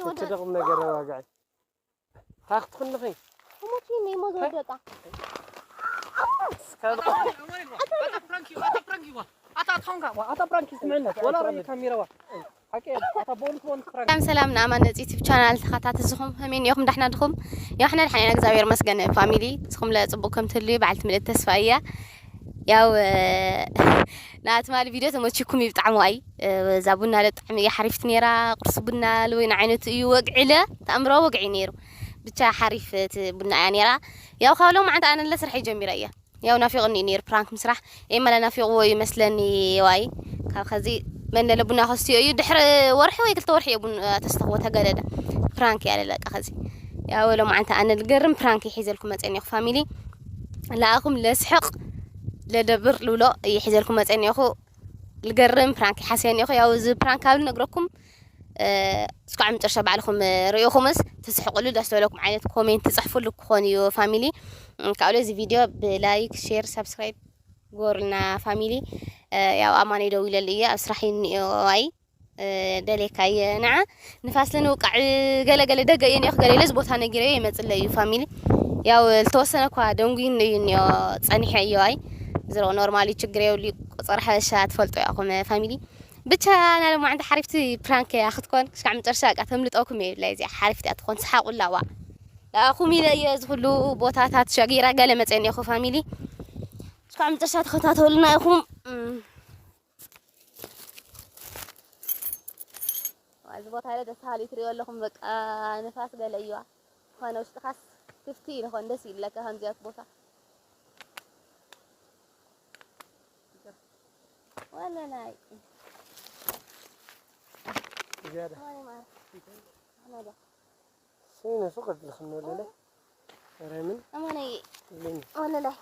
እቺ ደቕም ነገር ዋጋዒ። ታኽት ክንኺ። እሞቲ ነይ ሞዝ ወደቃ። እስካብ ኣታ ፕራንክ ይስምዕና ወላ ራይ ካሜራዋ ሓቂ ኣታ ቦንክ ቦንክ ፕራንክ ሰላም ሰላም ንኣማን ነፂ ዩቲብ ቻናል ተኸታተልትኹም ከመይ እኒኹም ዳሕና ድኹም? ያው ሕና ድሓን ኢና እግዚኣብሔር መስገን ፋሚሊ ንስኹም ለፅቡቅ ከም ትህልዩ በዓልቲ ምልእቲ ተስፋ እያ። ያው ናትማሊ ቪድዮ ተመችኩም እዩ ብጣዕሚ ዋይ እዛ ቡና ለጣዕሚ እያ ሓሪፍት ነይራ። ቁርሲ ቡና ለወይን ዓይነት እዩ ወግዒ ለ ተኣምሮ ወግዒ ነይሩ። ብቻ ሓሪፍ እቲ ቡና እያ ነይራ። ያው ካብ ሎማዓንቲ ኣነ ለስርሐይ ጀሚረ እያ። ያው ናፊቕኒ እዩ ነይሩ ፕራንክ ምስራሕ። ኤመለ ናፊቕዎ እዩ መስለኒ። ዋይ ካብ ኸዚ መነለ ቡና ከስትዮ እዩ ድሕሪ ወርሒ ወይ ክልተ ወርሒ እየ ቡን ተስተኽዎ ተገደደ። ፕራንክ እያ ለለቃ ኸዚ ያው ሎማዓንቲ ኣነ ልገርም ፕራንክ ይሒዘልኩም መፀ እኒኹ ፋሚሊ። ለኣኹም ለስሕቕ ለደብር ልብሎ ይሒዘልኩም መፀ እኒኹ። ልገርም ፕራንክ ይሓስየ እኒኹ። ያው እዚ ፕራንክ ካብ ልነግረኩም እስካዕ መጨረሻ ባዕልኹም ርኢኹምስ ትስሕቁሉ ደስ ዝበለኩም ዓይነት ኮሜንት ትፅሕፉሉ ክኾን እዩ ፋሚሊ። ካብ እዚ ቪድዮ ብላይክ ሼር ሳብስክራይብ ግበሩልና ፋሚሊ። ያው ኣማነይ ደው ኢለሉ እየ ኣብ ስራሕ እኒኦ ኣይ ደሌካ እየ ንዓ ንፋስ ለንውቃዕ ገለ ገለ ደገ እየ ኒኦክ ገለ ኢለ እዚ ቦታ ነጊረዮ ይመፅለይ እዩ ፋሚሊ። ያው ልተወሰነ እኳ ደንጉይኒ እዩ እኒኦ ፀኒሐ እዮ ኣይ ዝረኦ ኖርማሊ ችግር የብሉ። ቆፀር ሓበሻ ትፈልጦ ያኹም ፋሚሊ። ብቻ ናለማዓንቲ ሓሪፍቲ ፕራንክ እያ ክትኮን ክስካዕ መጨረሻ እቃ ተምልጠኩም እየ ብላይ እዚኣ ሓሪፍቲ እያ ትኾን ሰሓቁላ ዋዕ። ኣኹም ኢለ እየ እዚ ኩሉ ቦታታት ሸጊራ ገለ መፀ እኒኹ ፋሚሊ። እስካዕ መጨረሻ ተኸታተሉና ኢኹም። እዚ ቦታ ለ ደስ በሃሊ ትሪኦ ኣለኹም። በቃ ንፋስ ገለ እዩዋ ዝኾነ ውሽጥኻስ ክፍቲ እዩ ንኾን ደስ ይብለካ ከምዚያት ቦታ ወለላይ ዝያዳ ወለማር ነዳ ስነ ሱቅ ድልኽን ወለለ ረምን ኣማነይ ምን ወለላይ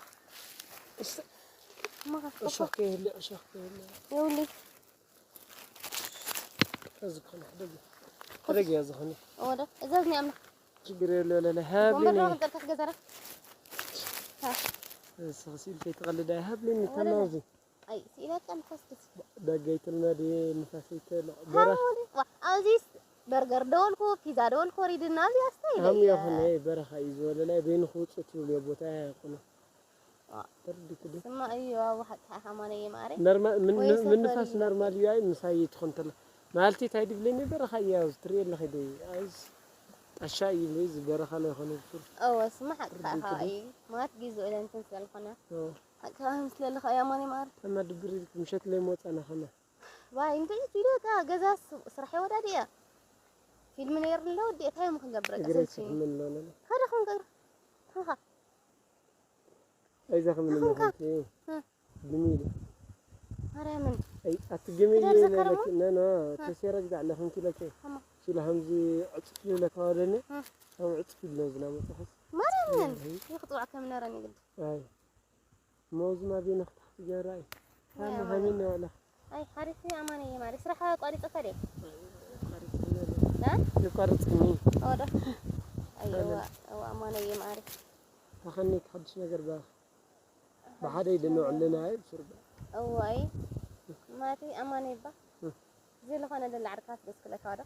እሾክ ይህል እሾክ ይህል ይውሊ እዚ ኮነ ደግ ደግ ያዝኽኒ ወደ እዘዝኒ ኣምና ችግር የለ ወለለ ወንበር ሃብኒ ዶ ገርካ ክገዘራ ስኽሲል ከይትቐልዳ ሃብኒ ተማዚ ኣይ ሲኢላካ ንፈስክስ ደገይትልና ድየ ንፋሰይተ በራ ሃውሊ ኣብዚስ በርገር ደወልኩ ፒዛ ደወልኩ ወሪድና ኣብዚ ኣስተይ ሃም ይኹን በረኻ እዩ ዝበለላይ በይንኹ ውፅእ ትብልዮ ቦታ ኣይኮነ ተርዲክዲ ስማ እዩ ኣብ ሓቂ ሓማነ ይማረ ነርማ ምን ወይ ሰፈር ምንፋስ እዩ። ነርማል እዩ ኣይ ምሳይ ትኾን ተላ ማለቲ ታይ ድብለኒ በረኻ እዩ ኣብዚ ትሪኦ ኣለኺ ዶ ኣብዚ ጣሻ እዩ እዚ በረኻ ላይ ኾነ ብሱር እወ ስማ ሓቅኻ እዩ ማት ግዜ ኢለ እንትን ስለልኾነ ሓቅኻ ምስለልኻ እያ ማነ ማር ተማ ድብር ምሸት ላይ መወፃና ኸና ዋይ እንታይ ኢሉ እታ ገዛ ስ- ስራሕ ይወዳድ እያ ፊልም ነይሩ ኣሎ ወዲ እንታይ እዮም ክንገብር እግረይ ቀሰልሲ ስሕምን ኣለነ ሓደ ክንገብር ኸኻ ኣይዛ ኸምን ኣኹንካ? መሓንቲ ድሚሉ ማርያምን ኣይ ኣትገመ ትዳር ዘካርሞ? ነና ተሴራ ግዛዕ ኣለኹም ኪለከ ኸማ ሽላ ከምዚ ዕፅፍ ይብለካ ወደነ እ። ከም ዕፅፍ ይብሎ ዝናመፅሐስ ማርያምን ይኽጥዋዕ ከም ነረኒ ግዲ ኣይ ሞዝማ ቤነ ክትሓት ጀራይ ሃመ ሃመ ነዋላ ኣይ ሓሪፍ ኣማነ እየ ማለት ስራሕ ኣቋሪፀካ ድየ ይቋርፅኒ ወዶ ኣይዋ እዋ ኣማነ እየ ማሪ ተኸኒ ሓድሽ ነገር ባ ብሓደ ይድንዑ ኣለና ኣይ ብስርባ እዋይ ማቲ ኣማነ ይባ እ። እዚ ዝኾነ ደላ ዓርካት ደስ ክለካ ወዶ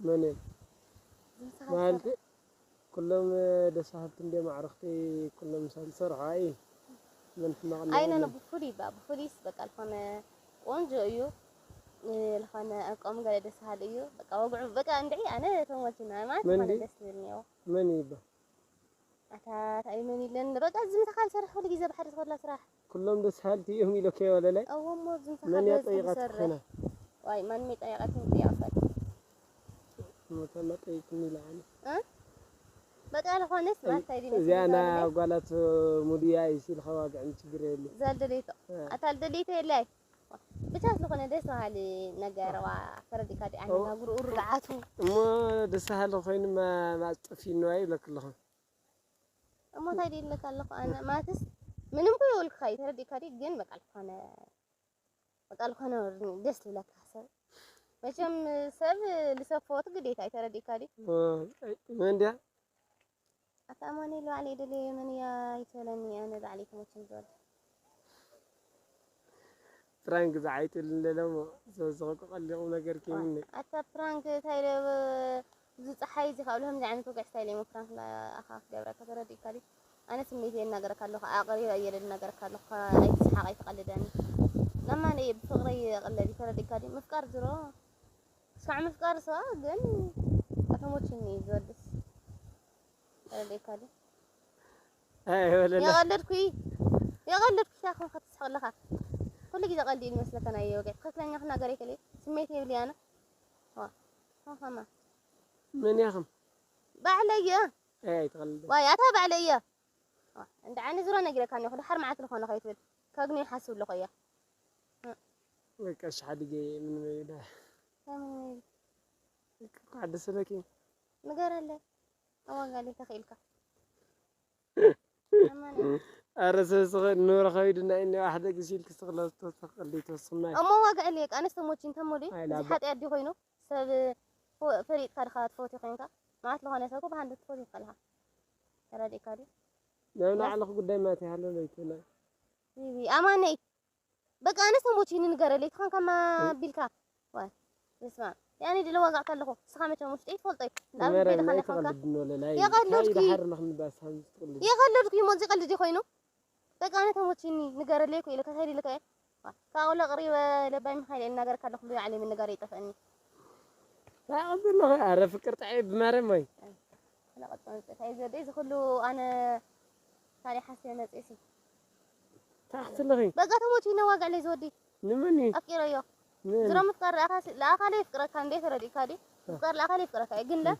መን ማለት ኩሎም ደስ በሃልቲ እንደ ማዕረኽቲ ኩሎም ምሳል ዝሰርሑ ኣይ መን ሕማቕ ኣለዎ ኣይነ የለን። ብፍሉይ ባ ብፍሉይስ በቃ ዝኾነ ቆንጆ እዩ ዝኾነ ዕንቆም ገለ ደስ በሃሊ እዩ በቃ ወግዑ በቃ እንድዒ ኣነ ተሞልቲና ማለት መን ዝኾነ ድዩ? ደስ ዝብል እኒኦ መን ይባ ኣታ ታይ መን ኢለን በቃ እዚ ምሳኻ ዝሰርሕ ኩሉ ግዜ ብሓደ ዝኸድላ ስራሕ ኩሎም ደስ በሃልቲ እዮም ኢሎከ ወለላይ እዎ እሞ እዚ ምሳኻ መን እያ በዝሒ ጠይቓት ዝሰርሕ ትኾና ዋይ ማንም ይጠይቐት ይጠይቐት ሞተማ ጠይቅኒ ኢላ ኣነ በቃ ዝኾነስ ባታይ ድነ እዚኣ ና ጓላት ሙድያ እዩ ሲልካ ዋግዕን ችግር የለ ዘልደለይቶ ኣታ ልደለይቶ የላይ ብቻ ዝኾነ ደስ በሃሊ ነገር ዋ ተረዲካ ዲ ኣነጋግርኡ ርግዓቱ እሞ ደስ በሃሊ ኮይኑ ማፅጥፊ ነዋ ይብለክ ኣለኹ እሞ እንታይ ድልካ ኣለኹ ኣነ ማለትስ ምንም ኮ የብልካ እዩ ተረዲካ ዲ ግን በቃ ዝኾነ በቃ ዝኾነ ደስ ዝብለካ ሰብ መቸም ሰብ ልሰብ ፈወት ግዴታ እዩ ተረዲካ ዲ መንድያ ኣታ ኣማኑኤል ባዕለይ ደልየ መን እያ ይትበለኒ ኣነ ባዕለይ ተመቸም ዝበለ ፕራንክ ዝዓይትልን ደለሞ ዘዝኸቁ ቀሊቑም ነገር ኬምኒ ኣታ ፕራንክ እንታይ ደ እዚ ካብ ሎም ዝዓይነቱ ገዕ ስታይል እየ ፕራንክ ኣኻ ክገብረካ ተረዲእካ ድዩ? ኣነ ስሜት እየ እናገረካ ኣለኹ ኣቕሪበ እየ እናገረካ ኣለኹ ኣይትስሓቕ ኣይትቐልደኒ። ለማን እየ ብፍቕሪ እየ ቀለዲ ተረዲእካ ድዩ? ምፍቃር ዝሮ ስማዕ ምፍቃር ሰዋ ግን ኣተሞችን እዩ ዝወድስ ተረዲእካ ድዩ? ወለለ የቐለድኩ የቐለድኩ ሻኹም ክትስሕቕ ኣለኻ። ኩሉ ግዜ ቀልዲ እዩ ዝመስለካ ናይ ወገ ትኽክለኛ ክናገር ይክእል እየ ስሜት የብልይ ኣነ። ዋ ኸማ መን ያኽም ባዕለየ ኣይ ኣይትቐልድ ዋይ ኣታ ባዕለየ። እንደ ዓኒ ዝሮ ነጊረካ እኒኹ ድሓር መዓልቲ ዝኾነ ከይትብል ከግኒ ይሓስብ ኣለኹ እያ። በቃ እሺ ሓዲገ ምን መይዳ ከምን በቃ ደስ በኪ ንገረለ ኣዋጋሊ ተኽኢልካ ኣረ ሰብስኸ ንረኸቢ ድና እኒ ኣሕደ ግዜ ኢልክ ስተኽለቶ ተቐልዲ ተወስናይ እሞ ዋጋ ዕልየቅ ኣነስ ተሞቺን ተሞዲ ኣይ እዚ ላባ ሓጢኣት ዲ ኮይኑ ሰብ ፈ- ፈሊጥካ ድኻ ትፈትዮ ኮይንካ ማለት ዝኾነ ሰብ እኮ ብሃንደት ትፈትዮ ከለኻ ተረዲእካ ድዩ ናይ ላዕለኽ ጉዳይ ማት ይሃሎ ለይትብላ ቢቢ ኣማነይ በቃ ኣነስ ተሞቺኒ ንገረለይ ትኾን ከማ ቢልካ ዋይ ስማ ያኔ ድለ ዋጋዕ ከለኹ ንስኻ መቸም ውሽጢ ትፈልጦ እዩ ንኣብነት መረብ ቤትኻ ናይ ለኻንካ ትቐልድ ኖለ ላይ የቐለድኩ ታይ እዩ። ድሓር ንኽንባስ ሃምዚ ትቕልድ የቐለድኩ እዩ ሞዚ ቀልዲ ኮይኑ በቃ ኣነ ተሞቺኒ ንገረለይ እኮ ኢለ ከሰድ ኢልከ ካብሎ ቅሪበ ለባይ ምኻይል እናገርካ ኣለኹ ብባዕለይ ምንጋር ይጠፍአኒ ታቕብሎ ኣረ ፍቅር ጣዒ ብማርያም ወይ ለቐጥ መምፅእ እንታይ ዘደ እዚ ኩሉ ኣነ ታዲያ ሓስበ መፅእ ሲ ታኽትልኺ በቃ ተሞቺኒ ዋጋዕለይ ዝወዲ ንመን እዩ ኣፍቂረዮ ምን ዝሮ ምፍቃር ለኣኻለ ይፍቅረካ እንዴ ተረዲእካ ዲ ምፍቃር ለኣኻለ ይፍቅረካ እዩ ግን ለ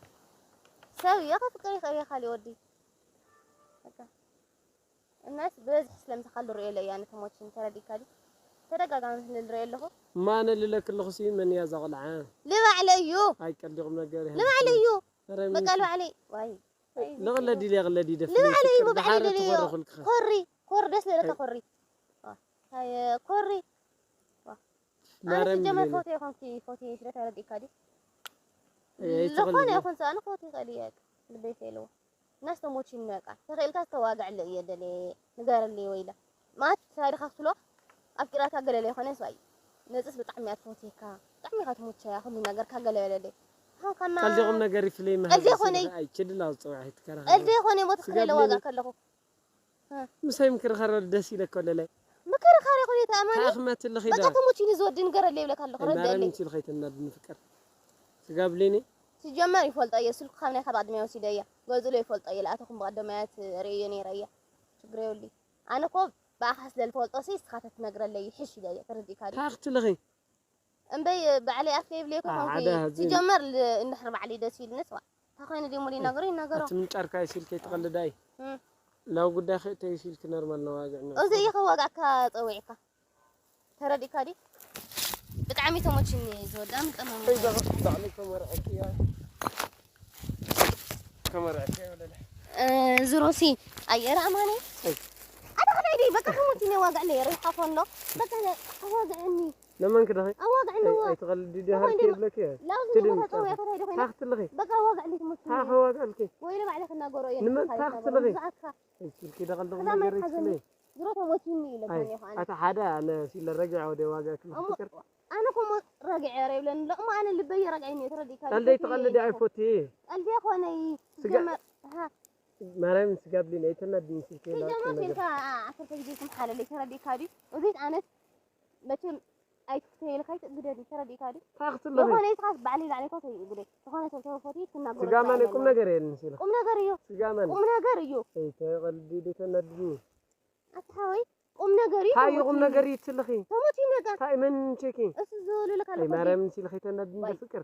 ሰብ እዮ ከፍቅር ይኽእል እየ ካሊ ወዲ በቃ እናስ ብበዝሒ ስለምስኻል ዝርእዮ ለእያ ንተሞችን ተረዲእካ ዲ ተደጋጋሚ ስለ ዝርእዮ ኣለኹ ማነ ልለክልኹ ሲ መን እያ እዛ ቆልዓ ልባዕለ እዩ ኣይቀልዲኹም ነገር ይሃ ልባዕለ እዩ ኧረ ምን በቃ ልባዕለ ዋይ ልቕለዲ ልቕለዲ ደፍ ልባዕለ እዩ ፍቅር ድሓረ ምባዕለ እዩ ትኾረኹልክ ኮሪ ኮሪ ደስ ለካ ኮሪ ኮሪ ኣነ ማርያም ሲጀመር ይበለኒ። ፎቶ ይኾንኪ ፎቶ ይስለ ተረዲእካ ድዩ እየ ዝኾነ ትቕልዲ ይኹን ሰኣነ ፎቶ ይኽእል እየ ልበይ ከይልዎ እናስ ተሞቺኒ በቃ ተኽእልካ ዝተዋግዐለ እየ ደለ ንገረለይ ወይለ ማለት ሳይድኻ ክትሎ ኣፍቂራካ ገለለ ይኾነ ስባይ ነፅስ ብጣዕሚ እያ ትፈትየካ ብጣዕሚ ኢኻ ትሞቸያ ኩሉ ነገርካ ገለ በለለይ ከማ ቀልዲኹም ነገር ይፍለይ ቀልዲ ይኾነይ። ኣይችድላ ዝፀዋዒ ትከራኸ ቀልዲ ይኾነ ሞት ክለለ ዋጋ ከለኹ ምሳይ ምክርኸር ደስ ኢለኮ ለላይ ምክርኻር ይኾነ ተኣማኒ ታኽመትልኺ በቃ ዶ ተሞቺኒ ዝወዲ ንገረለይ ይብለካ ኣለኹ ማርያም ረደለይ እንቺ ልኸይተናድኒ ፍቅር ስጋብ ሌኒ ሲጀመር ይፈልጦ እየ ስልኩ ካብ ናይ ካብ ኣድመያ ወሲደ እያ ገዝሎ ይፈልጦ እየ ለኣተኹም ብቐደማያት ርእዮ ነይረ እያ ችግር የብሉይ ኣነ እኮ ብኣኻ ስለ ዝፈልጦ ሲ ንስኻ ተትነግረለይ ይሕሽ ኢለ እየ ተረዲእካ ድዩ ታኽትልኺ እምበይ ባዕለይ ኣፍ ከይብለይ እኮ ሓደ ኮንኩ ሕዚ ሲጀመር ል- እንድሕር ባዕለይ ደስ ኢልኒ ስዋ እንታይ ኮይኑ ድዩ ሙሉ ይናገሮ ይናገሮ ኣቲ ምንጫርካ ይሲልከ ትቐልዳይ እም። ላው ጉዳይ ከእተይ ሲልክ ነርማል ነዋግዕ ነው እዚ እዩ ከዋጋእካ ፀዊዕካ ተረዲእካ ድዩ ብጣዕሚ ተሞችኒ ዝወዳ ምጠመሙ ባዕለይ ተመርዐት እያ ተመርዐት እያ ወለለ ዝሮሲ ኣየር ኣማኒ ኣታ ከመይ ድዩ በቃ ተሞችኒ ዋግዕ ነይሩ ሓፎ ኣሎ በቃ ኣዋግዕኒ ለመን ክደኸ ኣዋግዕ ኣለዎ ኣይትቐልዲ ዲሃር ከብለክ እያ ላውዝ ትድን ቦታ ፀውያ ከታይ ድኾይና ታኽትልኺ በቃ ኣዋግዕሊ ትሞችኒ ታኸዋጋልኪ ወይለ ባዕለ ክናገሮ እየ ንመን ታኽትልኺ ዝኣካ ስልኪ ደቐልድኹም ክዳን ነገር ማይ ሓዘኒ ይስለይ ዝሮ ተሞችኒ ኢለ ኣይ እኮ ኣነ ኣታ ሓደ ኣነ ሲለ ረግዐ ወደ ዋጋ ክልፍቅር ኣነ ኮሞ ረግዐ ረ ይብለኒ ኣሎ እሞ ኣነ ልበይ ረግዐኒ ተረዲእካ ቀልደይ ትቐልዲ ኣይፎቲ ቀልዲ ኮነይ ስጋ- ትጀመር ሃ ማርያም ስጋብሊ ናይ ተናድኝ ስልኪ ትጀመር ቴልካ ዓሰርተ ግዜ ትምሓለለይ ተረዲእካ ድዩ እዚት ኣነት መቸም ኣይትፍተየልካ ይትእግደኒ ተረዲእካ ድዩ ታኽትልኺ ዝኾነ ይትኻስ ባዕለይ ላዕለይካ ተይእግደ ዝኾነ ሰብ ተፈቲ ትናገሮ ስጋማን ቁም ነገር የለን ሲለ ቁም ነገር እዩ ስጋማን ቁም ነገር እዩ ተቐልዲ ተናድኝ ኣትሓወይ ቁም ነገር እዩ ታይ ቁም ነገር ይትልኺ ተሞት ይነጋ ታይ መን ቸኪ እሱ ዝበሉልካ ኣይ ማርያም ሲልኺ ተናድኝ ፍቅር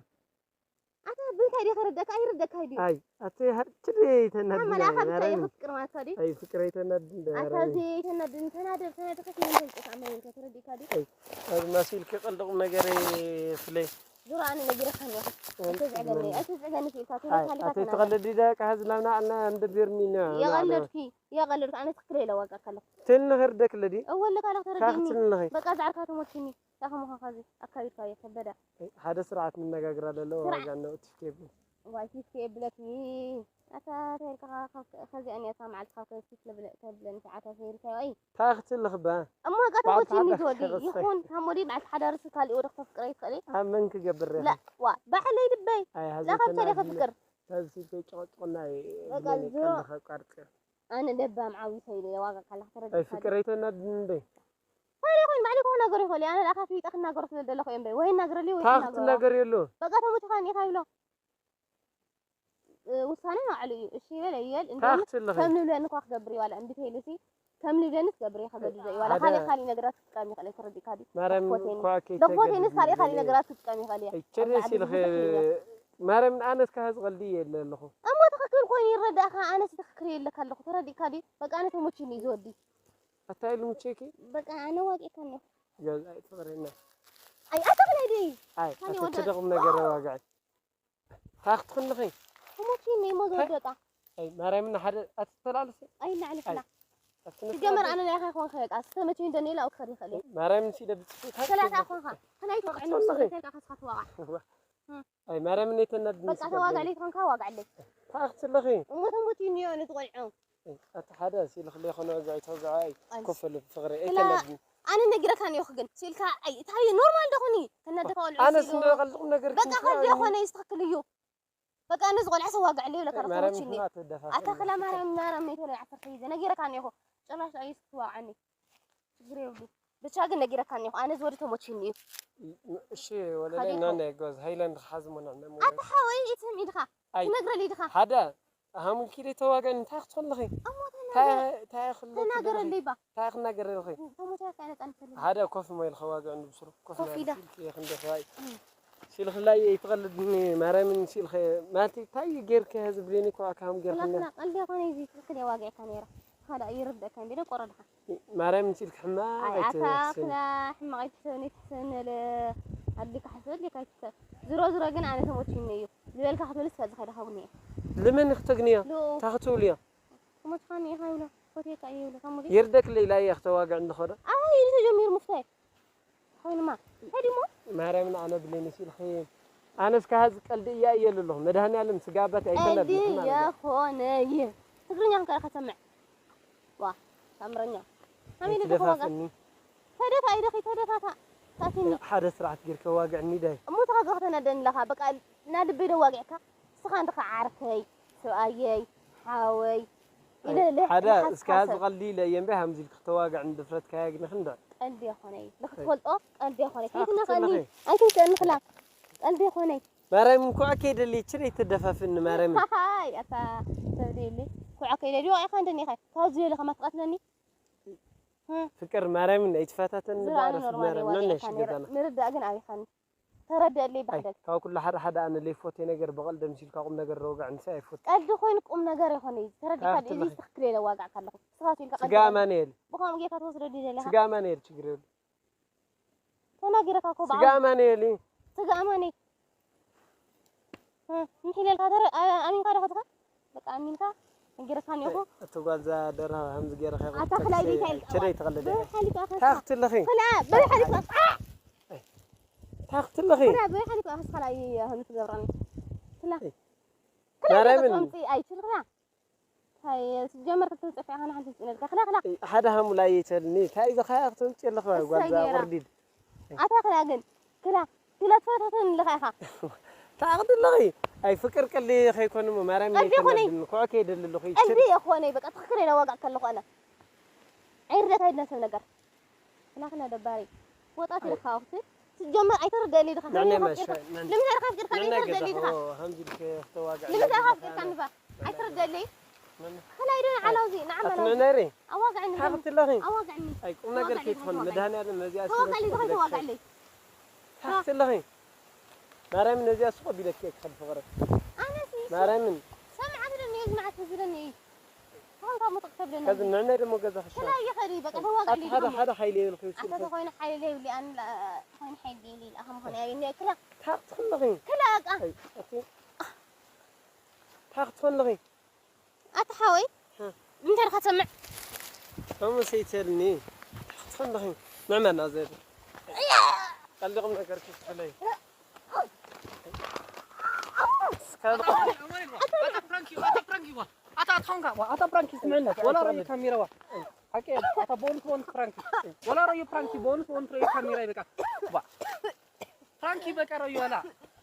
ኣታ ብንታይ ዲኻ ረዳካ ኣይረዳካ ድዩ ኣይ ኣቲ ትዲ ተናድኝ መልኣኻ ብታይ ፍቅር ማለት ድዩ ኣይ ፍቅር ኣይተናድኝ ኣታ ዘይተናድን ተናደር ተናደር ከመይ ተናደር ተረዲካ ድዩ ማሲልኪ ቀልዲ ቁም ነገር ፍለይ ዙራ ኣነ ነጊረካ ኣለኹ ኣይተዝዕገኒ ኣይተዝዕገኒ ኢልካ ኣይ ኣቲ ተቐልዲ ደቃ ህዝላምና ኣና እንደቢርኒ ና የቐለድኪ የቐለድኪ ኣነ ትክክል ኢለ ዋጋ ከለኹ ትልኒ ክርደክ ለዲ እወ ለካ ለክ ተረዲኒ ታክትልኒ በቃ ዛዕርካ ተሞችኒ ታኸ ምዃንካ እዚ ኣካቢድካዮ ከበዳ ሓደ ስርዓት ንነጋግር ኣለለ ስርዓት። ዋጋ ነው ትስኬብ ዋይ ፊት ከየብለኪ ኣታ ተልካ ከዚኣ ኔርካ መዓልቲ ካብ ከፊት ለብለ ተብለኒ ሰዓታ ሰይርካዮ ኣይ ታክትልኽባ እሞ ዋጋ ተሞችኒ ዝወዲ ይኹን ካብ ሞዲ መዓልቲ ሓዳርሲ ካሊእ ወደ ክተፍቅረ ይትኽእል ኣብ መን ክገብር ላ ዋ ባሕለይ ልበይ ኣይ ላኸብተ ደ ከፍቅር ካብዚ ከይጨቐጭቑና በቃ እብለኒ ዝሮ- ቀልዲ ከቋርጽ እየ። ኣነ ለባም ዓብዩ ሰይለ የዋጋ ካላ ተረዲእካ ኣይ ፍቅረይ ተናድድኒ እንደ ታዲያ ኮይኑ ባዕሉ ይኮን ነገሩ ይኸእል ኣነ ለኣኻ ፊጠ ክናገሮ ስለ ዘለኹ እዮም በይ ወይ ናግረሊ ወይ ታ ትናገሮ ክትናገር የሎ በቃ ተሞቲኻ እኒኻ ይብሎ እ፣ ውሳነ ናዕሉ እዩ እሺ ይበል ኣይበል ታ እንደውም ክትለኺ ከም ንብለኒ እኳ ክገብር ይዋላ እምቢ ተይሉ ሲ ከም ንብለኒ ክገብር እየ ከገድዶ ይዋላ ሓደ- ካልእ ካልእ ነገራት ክጥቀም ይኽእል እየ ተረዲእካ ድዩ ማርያም ፎቴኒ እኳ ለፎቴኒስ ካልእ ካልእ ከይተገድድኒ ነገራት ክጥቀም ይኽእል እየ ኣይቸደስ ኢልኺ ማርያም ኣነስ ካብ ዝቐልዲ የለ ኣለኹ እሞ ትኽክል ኮይኑ ይረዳእካ ኣነስ ትኽክል የለካ ኣለኹ ተረዲእካ ድዩ በቃ ኣነ ተሞችኒ እዩ ዝወዲ ኣታ ኢሉ ምቸኪ በቃ ኣነ ዋቂካ እኒኹ ገዛኢ ፍቅረና ኣይ ኣታ ክናይ ድዩ ኣይ ካሊእ ኣቲ ወደ- ትደቕም ነገር ዋጋዕ ታኽትኽንኺ ተሞችኒ እሞ ዝወደቃ ኣይ ማርያም ሓደ ኣትተላልሲ ኣይናዕልፍና ኣትነስ ሲጀመር ኣነ ናይ ኢኻ ይኮንካ በቃ ዝተመቸኝ እንደኔ ላው ክኸድ ይኽእል እየ ማርያም ሲ ደብጽ ከላካ ኮንካ ከናይ ተወቅዕኒ ተወቅዕኒ። ስለ ከይካ ከስካ ትዋቃ በቃ ተዋጋ ለይትኾንካ ዋጋ ኣለይ ታኽትለኺ እሞ ተሞችኒ እዮ ነቲ ቆልዑ ኣቲ ሓደ ሲልክ ለይኮነ ወግዒ ተወግዐ ኣይ ኣይ። ኮፍ ል ፍቅሪ ክላ- ኣይተናድድኒ ኣነ ነጊረካ እኒኹ ግን ሲልካ ኣይ እንታይ ኖርማል ደኹኒ ተናደካ ቆልዑ ኣነስ ሲሉ- እንደ ቀልድኩም ነገር በቃ ከዚ ይኾነ ይስተኽክል እዩ በቃ ነዚ ቆልዓ ሰዋግዕለይ ይብለካ ማርያም ተሞችኒ ይኹና ትደፋ ኣታ ክላ ማርያም ማርያም ነይ ተለ ዓሰርተ ግዜ ነጊረካ እኒኹ ጭራሽ ኣይ ስትዋዓኒ ችግር የብሉ ብቻ ግን ነጊረካ እኒኹ ኣነ ዝወዲ ተሞችኒ እዩ እሺ ወለለ ካሊድ ናና ይጓዝ ሃይላንድ ሓዝሞና ነሞ ኣታ ሓወይ ኢትም ኢድኻ ኣይ ትነግረሊ ኢድኻ ሓደ ሃሙን ኪደ ተዋገን እንታይ ክትኾን ለኺ እሞ እንታይ ክለ ተናገረለይ ባ እንታይ ክናገር ለኺ ተሞቻ ካነ ጸንፈልኒ ሓደ ኮፍ ሞይ ለኸ ዋገ እንዱ ብስሩ ኮፍ ኮፍ ኢዳ። ክንደፋይ ሲልኽላይ ይትቐልድኒ ማርያምን ሲልኸ ማለት እንታይ ጌርክ ዝብለኒ እኮ ኣካም ጌርክና ላክና ቀልዲ ኮነ እዚ ትክክል የዋጋዕካ ነይራ ካዳ ይርደካ እንዴ ቆረድካ ማርያምን ሲልክ ሕማ ኣይ ኣታ ክላ ሕማቕ ኣይትሰብኒ ትሰነለ ኣድልካ ሕሰብ ኣድልካ ኣይትሰብ ዝሮ ዝሮ ግን ኣነ ተሞችኒ እዩ ዝበልካ ክትብልስ ከዚ ከይዳ ከጉኒ እየ ልምን ክትግንዮ ሉ ታክትብልዮ ተሞችኻኒ ኢኻ ይብሎ ሆቴልካ እዩ ይብሎ ተሙሊ ይርደክ ለይላ እየ ክተዋግዕ እንድኸዶ ኣይ ኢሉ ተጀሚሩ ምፍታይ ኮይኑማ ከዲሞ ማርያምን ኣነ ብለኒ ሲልኺ ኣነስ ካሃዚ ቀልዲ እያ እየ ኣለኹ መድሃኒኣለም ስጋበት ቀልዲ ኣይተነድልኩም የኾነይ ትግርኛ ክንከረ ከሰምዕ ዋ ሳምረኛ ኣሜን ተዋጋ ትደፋፍኒ ተደፋ ኢደኺ ተደፋታ ታቲኒ ሓደ ስርዓት ጌርካ ዋግዕኒ ዳይ እሞ ተኸገ ከተነደኒ ኣለኻ በቃ ናልበይ ደዋጊዕካ ንስኻ እንድኻ ዓርከይ ሰብኣየይ ሓወይ ኢለ ኢለ ሓደ ይሓስብ እስካ ሓሰብ። ዝቐልዲ ኢለ እየ እምበይ ሃምዚ ኢልክ ክተዋግዕኒ ድፍረትካ ያግኒ ክንድዕ ቀልዲ የኾነይ ንኽትፈልጦ ቀልዲ የኾነይ ታክሲ ከይትነቐኒ ትልኺ። ኣይክንጨንኽላ ቀልዲ የኾነይ ማርያም እንኳዕ ከይደሊ ችረይ ትደፋፍኒ ማርያም ሃይ ኣታ ሰብ ደየለይ ኩዓ ከይደሊ ዋዒኻ እንደኒኻ ካብ ዝበለ ከማ ትቐትለኒ ፍቅር ማርያምን ኣይትፈታተኒ ዝረኣኒ ባረፍ ኖርማል ማርያም ዋላ ነነሽ ኢኻ ነይረ ገዛና ንርዳእ ግን ኣበይኻኒ ተረድአለይ ኣይ ባሕደግ ካብ ኩሉ ሓደ ሓደ ኣነ ለይፎቴ ነገር ብቐልደም ሲልካ ቁም ነገር ረውጋዕ ንሳ ኣይፎት ቀልዲ ኮይኑ ቁም ነገር ይኾነ እዩ ተረዲካ ካብ እዚ ትለኺ። ትኽክል የለ ዋጋዕ ካለኹ ስኻ ሲልካ ስጋ ኣማንኤል ብኸምኡ ጌርካ ትወስደሉ ይደለኻ ስጋ ኣማንኤል ችግር የሉ ተናጊረካ እኮ ስጋ ብዓቢ ኣማንኤል እዩ ስጋ ኣማኒ ምሒለልካ ተረ ኣሚንካ ዶ ከትኻ በቃ ኣሚንካ ነጊረካ እኒኹ እቲ ጓልዛ ደራ ከምዚ ገይርካ ኣታ ክላይ ዲካ ኢልካ ችደይ ተቐልደ በይ ሓሊፋ ከስ ታኽትለኺ ክላ በይ ሓሊፋ ታኽትለኺ ክላ በይ ሓሊፋ ከስ ካላይ ከምዚ ትገብራኒ ክላ ክላ ማርያምን ከምፂ ኣይችልክላ ታይ ሲጀመር ክትጽፍ ኢኻ ንሓንቲ ጽነልካ ክላ ክላ ሓደ ሃሙላ ይተልኒ ታይ ኢልካ ክትምጪ ኣለኻ እሰይ ጓልዛ ጌራ። ወርዲድ ኣታ ክላ ግን ክላ ክላ ትፈታተን ኣለኻ ኢኻ ታቕዲ ኣለኺ ኣይ ፍቅር ቀሊ ከይኮን እሞ ማርያም ቀልዲ ይኹን። ይተናድኒ ኩዕ ከይደሊ ኣለኹ ቀልዲ የኾነ በቃ ትኽክል ኢለ ዋጋ ከለኹ ኣነ ኣይርደት ኣይድነሰብ ነገር ክላ ክላ ደባሪ ወጣት ኢልካ ወቅቲ ሲጀመር ኣይተረደእኒ ድኻ ንዕናይ ንምንታይ ማሻ ካፍቅርካ ንምንታይ ካፍቅርካ ንዕናይ ኣይተረደእኒ ገዛ ድኻ ከምዚ ኢልከ ክተዋግዕ ንምንታይ ካፍቅርካ ንባ ኣይተረደእኒ ከላይ ዶ ንዓላውዚ ንዓመላውዚ ኣትምዕነሪ ኣዋግዕኒ ታኽትለኺ ኣዋግዕኒ ኣይ ቁም ነገር ከይትኾን መድሃኒኣለም ነዚኣ ተዋጋሊ ድኻ ተዋጋለይ ታኽትለኺ ማርያምን ነዚኣ ሱቕ ቢለኪ ክኸድ ፍቕረ ኣነሲ ማርያምን ሰምዓ ትብለኒ እየ ዝመዓት ህዝብለኒ እዩ ኣሁን ካብ ሙጥቕ ተብለኒ ከዚ ንዕናይ ደሞ ገዛ ክሻ ከላይ ይኸዲ በቃ ተዋጋሊ ኣቲ ሓደ ሓደ ሓይሊ የብልኪ ኣታ ተኾይኑ ሓይሊ ዘይብሊ ኣን ተኾይኑ ሓይሊ ዘይብሊ ኣኸም ኾነ ያብኒ ክላ ታኽትለኺ ክላ በቃ ኣይ ኣቲ ታኽትለኺ ኣታ ሓወይ እንታይ ድኻ ትሰምዕ ከምኡ ሰይተልኒ ታኽትለኺ ንዕመና ዘብል ቀልዲኹም ነገር ክትፍለይ ኣታ ፕራንክ እዩ፣ ኣታ ፕራንክ እዩ። ኣታ ኣታ ኾንካ፣ ዋ፣ ኣታ ፕራንክ እዩ፣ ስምዕና። ወላ ረዩ ካሜራ፣ ዋ። ሓቂ፣ ኣታ ቦንት፣ ቦንት ፕራንክ እዩ። ወላ ረዩ ፕራንክ እዩ፣ ቦንት፣ ቦንት ረዩ ካሜራ እዩ፣ በቃ። ዋ። ፕራንክ እዩ፣ በቃ ረዩ፣ ወላ።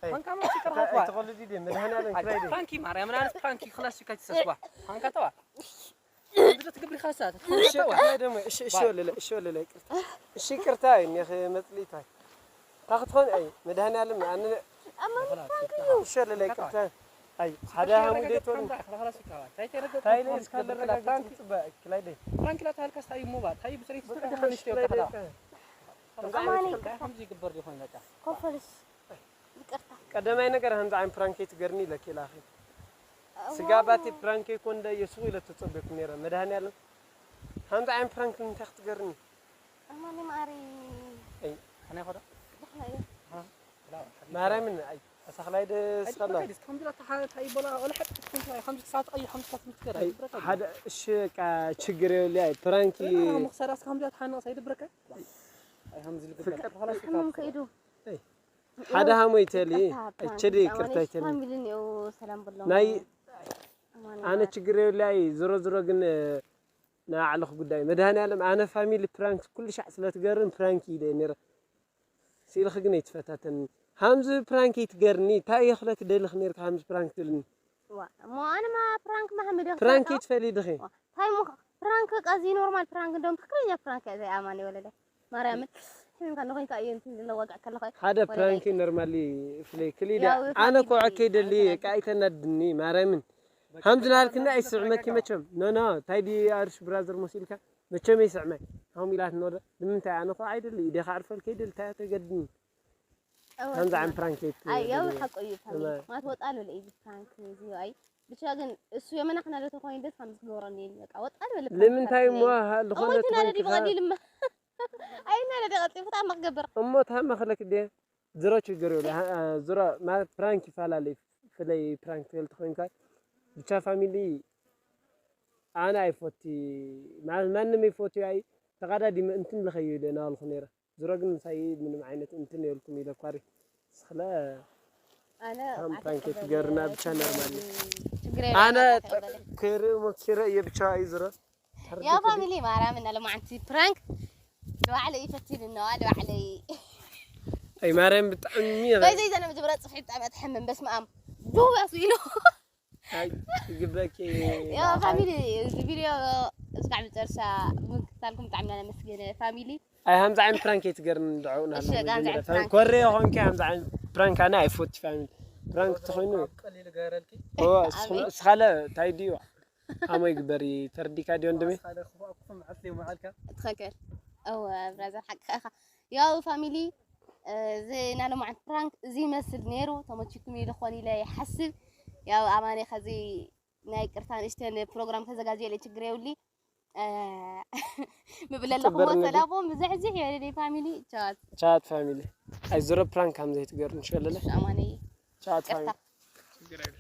ፋንካ ማለት ይቅር ሃልኳ። ኣይትኸልዲ ድየ መድሃኒዓለም ክላይ ድየ ፕራንኪ ማርያም ናንስ ፕራንኪ ክላስ ሽካ ትሰስዋ። ፋንካ ተዋ። እንድለ ትገብሪ ካሳ ተዋ። ሸክላይ ደሞ እሺ እሺ ወለለ እሺ ወለለ ይቅርታ እሺ ይቅርታ እኔ መጽሊታይ ታክትኾን ኣይ መድሃኒዓለም ኣነ እሺ ወለለ ይቅርታ ኣይ ሓደ ሃሙ ደይትወል ታይለ እስካለ ረጋግጥ ጽባ ክላይ ደይ ፕራንኪ ላታ ሃልካስ ታይ ሙባ ታይ ብስሪት ስርደ ኸንሽቲ ወጣ ኣማኒ ከምዚ ይግበር ዲኾን በቃ ኮፈልስ ይቅርታ ቀዳማይ ነገር ሃምዚ ዓይን ፕራንክ ትገርኒ ኢለኪ ኢላኺ ስጋ ባቲ ፕራንክ ይኮን ደ የስው ኢለ ተጸበኩ ነረ መድሃኒዓለም ሃምዚ ዓይን ፕራንክ እንታይ ክትገርኒ ኣማኒ ማሪ ከናይ ኸዳ ድሕና እዩ ማርያምን ኣይ ኣሳኽላይ ደስ ከላ ከምዚ ላታ ታይ ይበላ ወላ ሓጥ ከምዚ ክሳት ኣይ ከምዚ ክሳት ምትከራ ሓደ እሺ ቃ ችግር የብልያ ፕራንክ ምክሰራስ ከምዚ ላታ ሓነቕ ሳይድብረካ ኣይ ከምዚ ልግበር ኸላስ ሕመም ከይዱ ሓደ ሃሞይ ተሊ እቸዲ ይቅርታ ይተሊ ፋሚሊ ነው ሰላም ብሎም ናይ ኣነ ችግር የብልያ ዝሮ ዝሮ ግን ንባዕልኽ ጉዳይ መድሃኒዓለም ኣነ ፋሚሊ ፕራንክ ኩሉ ሻዕ ስለ ትገርም ፕራንክ ኢለ ነረ ስኢልኺ ግን ኣይትፈታተኒ ሃምዚ ፕራንክ ይትገርኒ እንታይ የኽለክ ደልኽ ነርካ ሃምዚ ፕራንክ ትብልኒ እሞ ኣነማ ፕራንክ ማህመድ ፕራንክ ይትፈሊ ድኺ ታይ ሞ ፕራንክ ቃዚ ኖርማል ፕራንክ እንደውም ትክክለኛ ፕራንክ እያ ዘይ ኣማኒ ወለለ ማርያምን ሕምካ ንኾይንካ እየ እንትን ዝለወቅዕ ከለኸ ሓደ ፕራንክ ኖርማሊ ፍለይ ክሊዳ ኣነ ኮ ከይደሊ ቃይተናድኒ ማርያምን ሃምዚ ናልክና ኣይስዕመኪ መቸም ኖ ኖ ታይ ዲ ኣርሽ ብራዘር መሲልካ መቸም ይስዕመ ሃም ኢላት ኖደ ንምንታይ ኣነ ኮ ኣይደሊ ኢደኻ ኣርፈል ከይደሊ ታይ ተገድኒ ከምዚ ዓም ፕራንክ ኣይ ያው ሓቆ እዩ ፋሚሊ ማለት ወጣ ልብል እዩ ፕራንክ እዚ ኣይ ብቻ ግን እሱ የመና ክናደ ተኮይን ደስ ከም ዝኖረኒ በቃ ወጣ ልብል ንምንታይ እሞ ዝኾነ ተናደዲ ብቐሊል እማ ኣይ ናደዲ ቀልጢፉ ታማ ክገብር እሞ ታማ ክለክ ደ ዝሮ ችግር ይብሉ ዝሮ ማለት ፕራንክ ይፈላለ ፍለይ ፕራንክ ትብል ተኮይንካ ብቻ ፋሚሊ ኣነ ኣይፎቲ ማለት ማንም ይፎቲ ኣይ ተቃዳዲመ እንትን ለኸዩ ኢለ ናልኩ ነይረ ዝሮ ግን ምሳይ ምንም ዓይነት እንትን የልኩም ኢለ ኳሪ ስለ ኣነ ከም ፕራንክ ትገርና ብቻ ኖርማል ችግር ኣነ የለውም። ክርኢ ሞኪረ እየ ብቻ እዩ ዝሮ ያ ፋሚሊ ማርያም እና ለማዓንቲ ፕራንክ ለባዕለ ይፈትል ነው ለባዕለ ኣይ ማርያም ብጣዕሚ በይዘይ ዘነ መጀመሪያ ጽፍዒ ብጣዕሚ ትሕምም በስመ ኣብ ዱው ያሱ ኢሉ ኣይ ይግበኪ ያ ፋሚሊ እዚ ቪድዮ እስካዕ መጨረሻ ምክታልኩም ብጣዕሚ ኢና ነመስግን ፋሚሊ ኣይ ሃምዚ ዓይነት ፕራንክ ኣይትገርኒ ድዑና እሺ፣ በቃ ሃምዚ ዓይነት ፕራንክ። ኮሬ ኾንኪ ሃምዚ ዓይነት ፕራንክ ኣነ ኣይፎቲ ፋሚሊ ፕራንክ ትኾይኑ ቀሊል ገረልኪ እዎ እስኻለ እንታይ ድዩ ኣሞ ይግበሪ ተረዲካ ድዮ ወንድሜ ሓደ ክፉኣኩም ዓስሊ መዓልካ ትኸክል እወ ብራዘር ሓቅኻ ኢኻ ያው ፋሚሊ እዚ ናይ ሎማዓንቲ ፕራንክ እዚ ይመስል ነይሩ ተመችኩም ኢሉ ኾን ኢለ ይሓስብ ያው ኣማኒ ከዚ ናይ ቅርታ ንእሽተን ፕሮግራም ተዘጋጀለ ችግር የብሊ ምብለለኹም ጽብር ንብል። ሰላቦም ብዝሕዝሕ የለለይ ፋሚሊ ቻት ቻት ፋሚሊ ኣይ ዝሮ ፕራንክ ከም ዘይትገርኒ ሸለለ ኣማኒ ቻት ፋሚሊ ቅርታ ችግር የለ